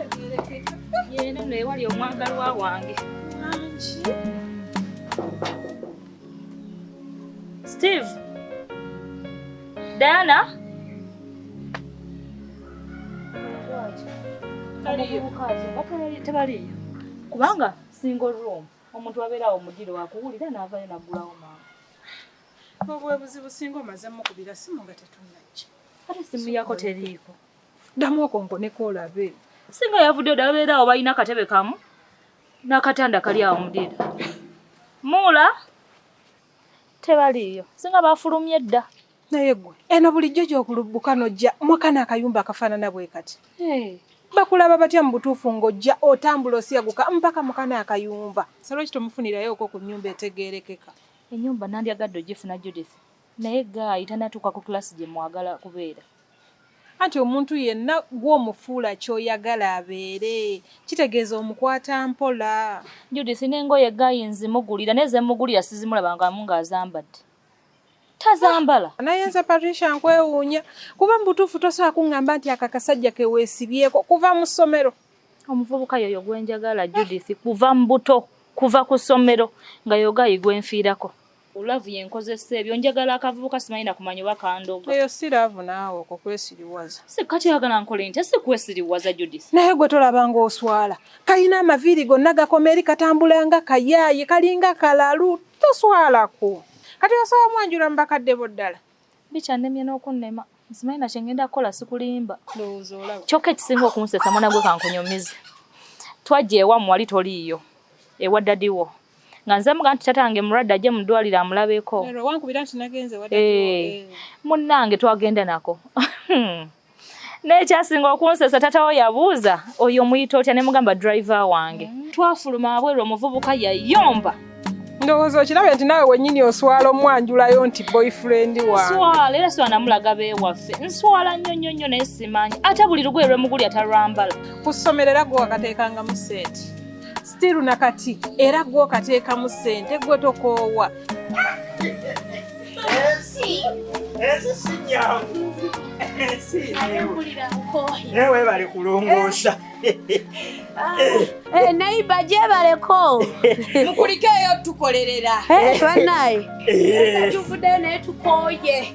Tategeerekeka. Yeno nno ewali omwagalwa wange. Wangi. Steve. Diana. Tebaliyo. Kubanga single room omuntu abeera awo mudiro akuwulira n'avaayo n'aggulawo mangu. Obwe buzibu singa omaze mukubira simu nga tetunnajja. Ate simu yako teriiko. Ddamu okonkoneko olabe. Singa yavuddeyo ddala babeera awo balina akatebe kamu n'akatanda kali awo mudiiro. Muula tebaliiyo. Singa baafulumye dda. Naye gwe eno bulijjo gy'okulubbuka n'ojja mwakana akayumba akafaanana bwe kati. Bakulaba batya mu butuufu ng'ojja otambula osiyaguka mpaka mukana akayumba. So lwaki tomufunirayo okwo ku nnyumba etegeerekeka? Ennyumba nandyagadde ogifuna Judith naye gaayi tannatuuka ku kilasi gye mwagala kubeera. Anti omuntu yenna gw'omufuula ky'oyagala abeere kitegeeza omukwata mpola. Judith n'engoye gaayi nzimugulira naye ze mmugulira sizimulabangamu ng'azambadde. Tazambala. Naye nze Patricia nkwewuunya kuba mu butuufu tosobola kuŋŋamba nti ako akasajja ke weesibyeko kuva mu ssomero. Omuvubuka yoyo gwe njagala Judith kuva mu buto kuva ku ssomero nga yo gaayi gwe nfiirako. Laavu yenkozesa ebyo njagala akavubuka simanyi na kumanya oba kandoga. Eyo si laavu naawe okwo kwesiriwaza. Si kati oyagala nkole ntya si kwesiriwaza Judith. Naye gwe tolaba ng'oswala. Kalina amaviiri gonna gakoma eri katambula nga kayaaye kalinga kalalu toswalako. Kati osobola mwanjula mu bakadde bo ddala. Bikyannemye n'okunnema. Nsimanyi na kye ngenda kukola sikulimba. Ndowooza olaba. Kyokka ekisinga okunsesa mwana gwe kankunyumize. Twajja ewammwe wali toliiyo. Ewa ddadi wo. Nga nze mugamba nti taata mulwadde ajje mu ddwaliro amulabeko. Lero wankubira nti nagenze ewa ddadi wo. Munnange twagenda nako. Naye ekyasinga okunsesa taata wo yabuuza oyo omuyita otya ne mugamba driver wange. Twafuluma wabweru omuvubuka yayomba. Ndowooza okirabye nti naawe wennyini oswala omwanjulayo nti boyfriend wange. Nswala era swala namulaga beewaffe. Nswala nnyo nnyo nnyo naye simanyi. Ate buli lugoye lwe mugulya talwambala. Ku ssomero era gwe wakateekangamu ssente. Still na kati era gwe okateekamu ssente gwe tokoowa. Ensi ensi si nyangu. Ensi naye weebale kulongoosa. Neighbor gyebaleko. Mukulikeeyo tukolerera. Bannaye. Tuvuddeyo naye tukooye.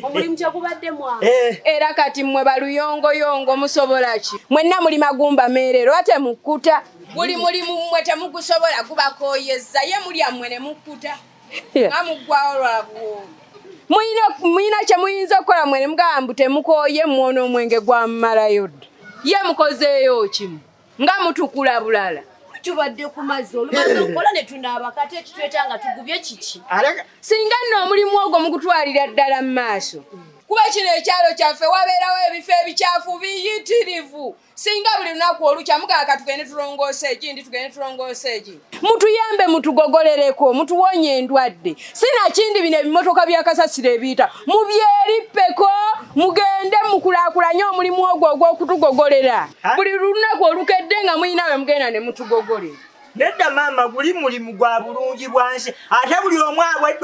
Omulimu tegubadde mwangu. Era kati mmwe baluyongoyongo musobola ki? Mwenna muli magumba meerero ate mukkuta. Buli mulimu mmwe temugusobola gubakooyezza ye mulya mmwe ne mukkuta. Nga muggwawo lwa buwoomi. Mulina kye muyinza okukola mmwe ne mugamba mbu temukooye mmwe omwenge gwamumalayo dda. Ye mukozeeyo kimu nga mutukula bulala. Tubadde ku mazzi olumaze okukola ne tunaaba kati ekitweta nga tugubye kiki? Singa nno omulimu ogwo mugutwalira ddala mu maaso. Kuba kino ekyalo kyaffe wabeerawo ebifo ebikyafu biyitirivu. Singa buli lunaku olukya mugamba ka tugende tulongoose ekindi tugende tulongoose ekindi. Mutuyambe mutugogolereko mutuwonye endwadde. Sinakindi bino ebimotoka bya kasasiro ebiyita mubyerippeko mugende mukulaakulanye omulimu ogwo ogw'okutugogolera. Buli lunaku olukedde nga mulina we mugenda ne mutugogolera. Nedda maama guli mulimu gwa bulungi bwa nsi ate buli omu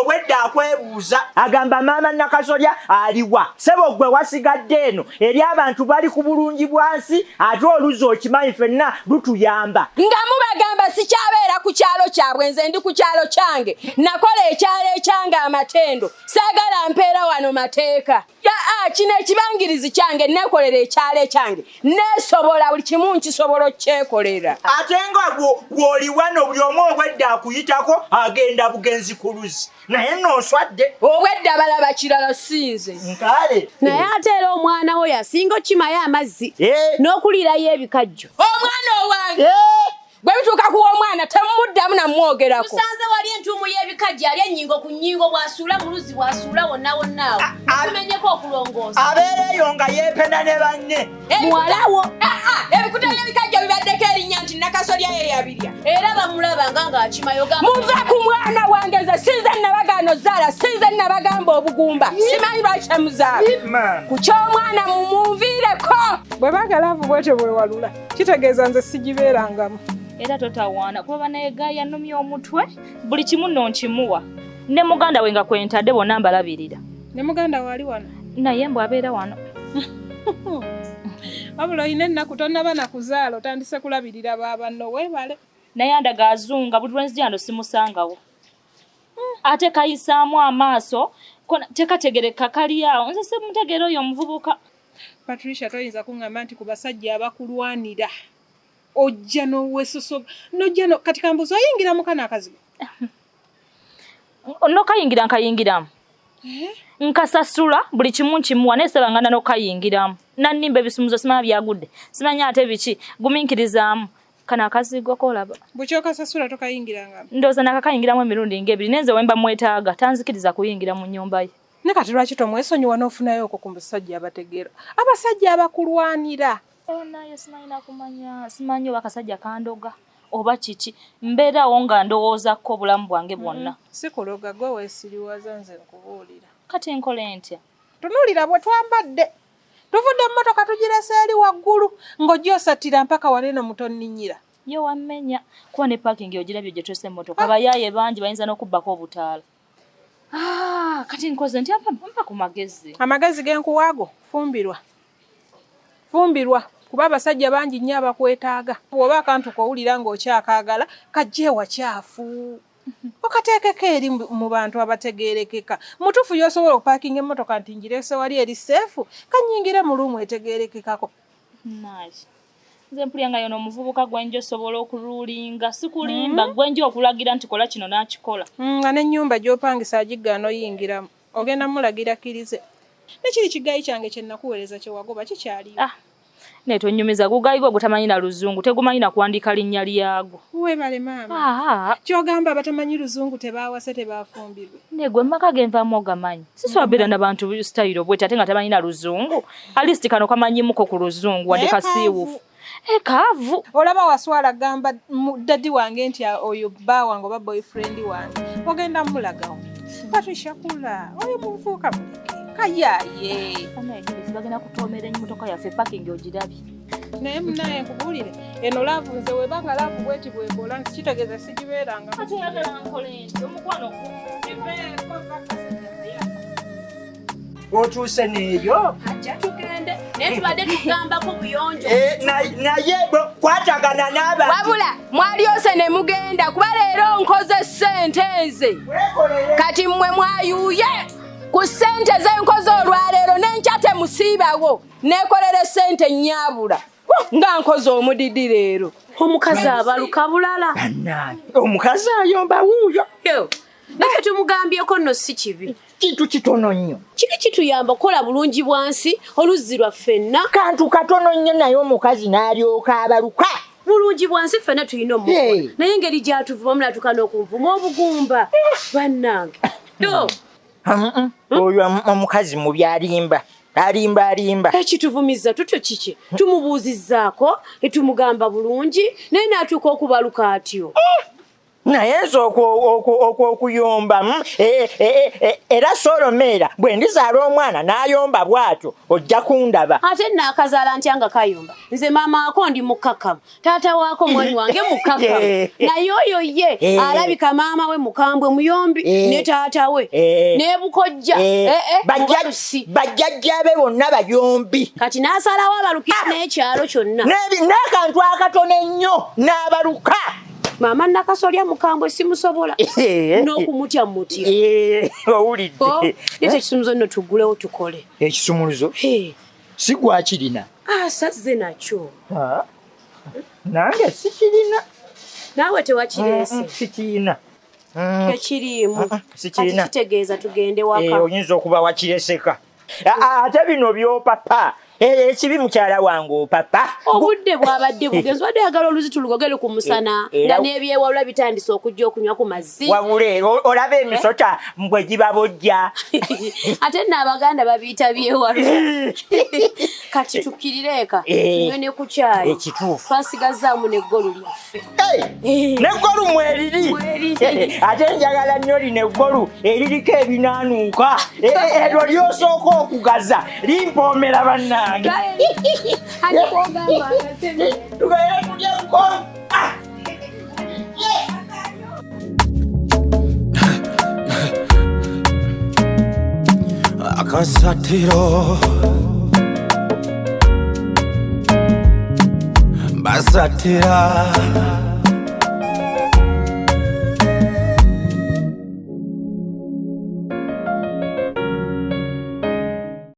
obwedda akwebuuza agamba maama Nakasolya aliwa ssebo gwe wasigadde eno eri abantu bali ku bulungi bwa nsi ate oluzzi okimanyi ffenna lutuyamba. Nga mubagamba sikyabeera ku kyalo kyabwe nze ndi ku kyalo kyange nakola ekyalo ekyange amatendo saagala mpeera wano mateeka. Kino ekibangirizi kyange neekolera ekyalo ekyange neesobola buli kimu nkisobola okukyekolera. Ate nga gw'oli wano buli omu obwedda akuyitako agenda bugenzi ku luzzi naye nno oswadde. Obwedda balaba kirala sinze. Nkale. Naye ate era omwana wo yasinga okimayo amazzi n'okuliirayo ebikajjo. Omwana owange. Bwe bituuka ku w'omwana temumuddamu namwogerako. Tusanze wali entuumu y'ebikajjo ali ennyingo ku nnyingo bw'asuula mu luzzi bw'asuula wonna wonna awo. Tumenyeko okulongoosa. Abeera eyo nga yeepena ne banne. Muwala wo. Ebikuta by'ebikajjo bibaddeko erinnya nti Nakasolya ye yabirya. Era bamulaba nga ng'akimayo gamba. Muve ku mwana wange nze sinze nabagaana ozaala sinze nabagamba obugumba. Simanyi lwaki temuzaala. Ku ky'omwana mumunviireko. Bwe baagala avu bwetyo bwe walula kitegeeza nze sigibeerangamu. Era totawaana kuba banaye gaaya annumya omutwe buli kimu nno nkimuwa. Ne muganda we nga kwentadde bonna mbalabirira. Ne muganda we ali wano? Naye mbu abeera wano. Wabula olina ennaku tonnaba na kuzaala otandise kulabirira baabanno weebale. Naye andaga azunga buli lwenzija no simusangawo. Ate kayisaamu amaaso tekategereka kali awo nze simutegeera oyo omuvubuka. Patricia toyinza kuŋŋamba nti ku basajja abakulwanira ojja n'owesosoga n'ojja no kati kambuzi oyingira mu kano akazigo. Nokayingira nkayingiramu. Nkasasula buli kimu nkimuwa naye sebangana n'okayingiramu. Nannimba ebisumuzo simanya byagudde simanya ate biki guminkirizaamu. Kano akazigo kolaba. Bukyokasasula tokayingirangamu. Ndowooza nakakayingiramu emirundi ng'ebiri naye nze wemba mwetaaga tanzikiriza kuyingira mu nnyumba ye. Ne kati lwaki tomwesonyiwa n'ofunayo okwo ku musajja abategeera abasajja abakulwanira. Naye simanyi nakumanya simanyi oba akasajja kandoga oba kiki mbeerawo nga ndowoozako obulamu bwange bwonna. Sikuloga gwe weesiriwaza nze nkubuulira. Kati nkole ntya? Tunuulira bwe twambadde. Tuvudde mu mmotoka tugirese eri waggulu ng'ojja osattira mpaka wano eno mutonninnyira. Ye wammenya kuba ne parking ogirabye gye twese emmotoka abayaaye bangi bayinza n'okubbako obutaala. Kati nkoze ntya mpa ku magezi. Amagezi ge nkuwaago fumbirwa. Fumbirwa kuba abasajja bangi nnyo abakwetaaga. Bw'oba akantu k'owulira ng'okyakaagala kajje wakyafu. Okateekeko eri mu bantu abategeerekeka. Mutuufu y'osobola okupaakinga emmotoka nti ngirese wali eri seefu kannyingire mu luumu etegeerekekako. Nice. Nze mpulira nga yono omuvubuka gwe osobola okuluulinga sikulimba gwe nja okulagira nti kola kino n'akikola. Nga n'ennyumba gy'opangisa agiggaana oyingiramu ogenda mulagira kkirize. Ne kiri kigayi kyange kye nakuweereza kye wagoba kikyaliyo. Naye tonnyumiza gugayi gwo gutamanyi na luzungu tegumanyi na kuwandiika linnya lyagwo. Weebale maama. Ky'ogamba abatamanyi luzungu tebaawase tebafumbirwe. Naye gwe maka ge nvaamu ogamanyi. Sisobola na bantu sitayiro bweti ate nga tamanyi na luzungu. At least kano kamanyimuko ku luzungu wadde kasiiwufu. Kaavu. Olaba waswala gamba daddy wange nti oyo bba wange oba boyfriend wange. Ogenda mmulagawo. Patricia kula oyo muvubuka muleke. Kayaaye. Bagenda kutoomera emmotoka yaffe parking ogirabye. Naye munnaye nkubuulire eno laavu nze webanga laavu bweti bwekola nti kitegeeza sigibeeranga. Ate oyagala nkole nti omukwano otuuse n'ebyo. Ajja tugende naye tubadde tugambako buyonjo. Naye kwatagana n'abantu. Wabula mwalyose ne mugenda kuba leero nkoze ssente nze. Kati mmwe mwayuuye ku ssente ze nkoze olwaleero n'enkya temusiibawo neekolere ssente nnyaabula nga nkoze omudidi leero. Omukazi abaluka bulala. Omukazi ayomba wuuyo. Naffe tumugambyeko nno si kibi. Kintu kitono nnyo. Kiki kituyamba okukola bulungi bwansi oluzzi lwa ffenna. Kantu katono nnyo naye omukazi n'alyoka abaluka. Bulungi bwansi ffenna tulina omukola. Naye engeri gy'atuvuma mulatuka n'okunvuma obugumba. Bannange. Oyo omukazi mubi alimba. Alimba alimba. Ekituvumiza tutyo kiki? Tumubuuzizzaako, tumugamba bulungi, naye n'atuuka okubaluka atyo. Naye nze okuyomba era solomeera bwe ndizaala omwana n'ayomba bw'atyo ojja kundaba. Ate nnaakazaala ntya nga kayomba? Nze maama wako ndi mukkakkamu, taata waako mwami wange mukkakkamu. Naye oyo ye alabika maama we mukambwe muyombi ne taata we ne bukojja. Bajjajja be bonna bayombi. Kati n'asalawo abalukira n'ekyalo kyonna. N'akantu akatono ennyo n'abaluka. Maama Nakasolya mukambwe simusobola n'okumutya mutya. Owulidde. Leeta ekisumuluzo nno tuggulewo tukole. Ekisumuluzo? Si gwakirina. Asazze nakyo. Nange sikirina. Naawe tewakireese. Sikirina. Tekiriimu. Sikirina. Kati kitegeeza tugende waka. Oyinza okuba wakireseka. Ate bino by'opapa. Ekibi mukyala wange opapa. Obudde bwabadde bugenzi wadde ayagala oluzi tulugogere ku musana nga n'ebyewalula bitandise okujja okunywa ku mazzi. Wabula olaba emisota mbwe gibabojja. Ate nno Abaganda babiyita byewalula. Kati tukkirire eka tunywe ne ku kyayi. Ekituufu. Twasigazzaamu n'eggolu lyaffe. N'eggolu mweriri. Ate njagala nnyo lino eggolu eririko ebinaanuuka. Eryo ly'osooka okugaza limpoomera bannange. Akasatiro Basatira.